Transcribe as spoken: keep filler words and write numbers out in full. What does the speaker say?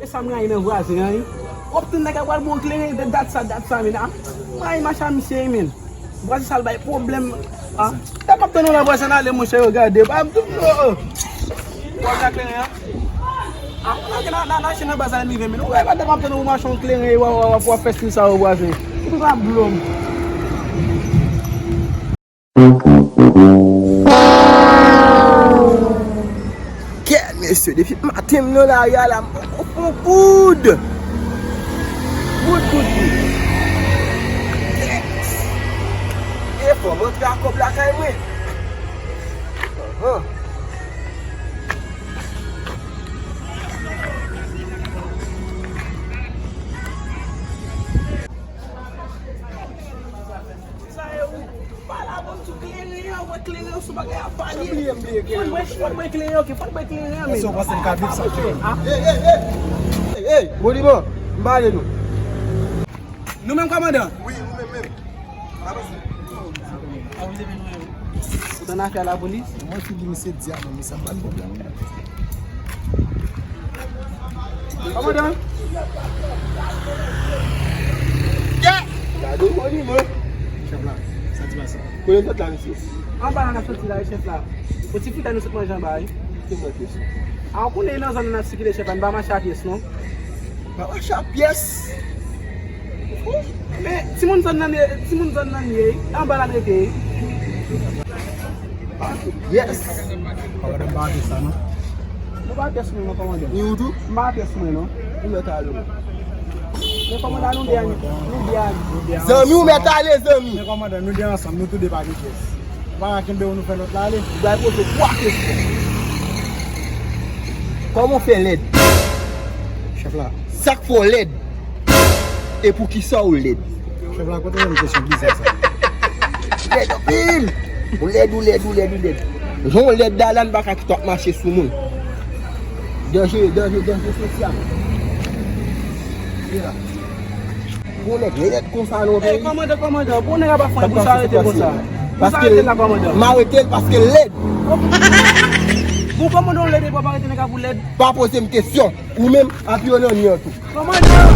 Sa m rayi nan vwazen an, wi. W ap tann nèg la pral ba w kleren de dat sa, dat sa, men. A, m rayi mache a misye, wi, men. Vwazen sa l bay pwoblèm. A, lè m ap tann w la, vwazen ale, monchè, yo gade. Ba m tou, o, o. W ap nan kleren an? A, nan, nan, nan, nan chen nan baz la, li rive, men. Ou wè, lè m ap tann w mache yon kleren, w ap, w ap, w ap fè stil sa, yo, vwazen. Ou pa blo m. Kè, mesye, depi maten m nan lari a la, m poko fè yon goud. Goud, goud, goud. Yes. E fò m antre a kòb lakay mwen. Ahan. Sa e ou? Pale avè m sou kleren an, wè kleren an sou bagay a pale. Fò n bwè, fò n bwè kleren an, ok, fò n bwè kleren an, men. Èske w panse m ka viv san kleren? A? Ey, ey, ey! Ey, ey, Bolivan, m pale nou. Nou menm, kòmandan? Wi, nou menm menm. Avanse. Ou t annafè a lapolis? Mwen figi misye di a, non, misye ap ban pwoblèm. Kòmandan. Gade mwen li, mwen. Chèf la, sa ti pase? Kote nou sot la, mesye? Anba la n ap soti la, wi, chèf la. Yon ti fritay nou sot manje anba, wi. Ki manje sa? A, ou konnen nan zòn nan n ap sikile, chèf la, n pa mache a pyès, non. Pa mache a pyès. Men, timoun zòn nan ye, timoun zòn nan ye, anba la n rete. Yes. Kòmandan, m pa atis sa, non. Nou pa atis mwen, non, kòmandan. Ni ou tou? M pa atis mwen, non. Ou mèt ale. Men kòmandan, nou de a, nou de a. Zanmi, ou mèt ale, zanmi. Men kòmandan, nou de ansanm, nou tou de pa gen pyès. Ou pa ka kenbe yo, nou fè lòt la ale. M pral poze twa kesyon. Kòman w fè lèd? Chèf la. Sa k fè w lèd? E poukisa w lèd? Chèf la, kote w jwenn kesyon bizè sa? Lèd anpil! Ou lèd, ou lèd, ou lèd, ou lèd. Jan w lèd la, la n pa ka kite w ap mache sou moun. Danje, danje, danje sosyal. Bon nèg, lèd konsa nan yon peyi. Ey, kòmandan, kòmandan, bon nèg ap fè, pou sa arete konsa. Pou sa arete la, kòmandan. M arete l paske l lèd. Bon, kòmandan, w lèd, epi w ap arete nèg la pou lèd. Pa poze m kesyon. Ou menm, apiye w nan mi an tou. Kòmandan!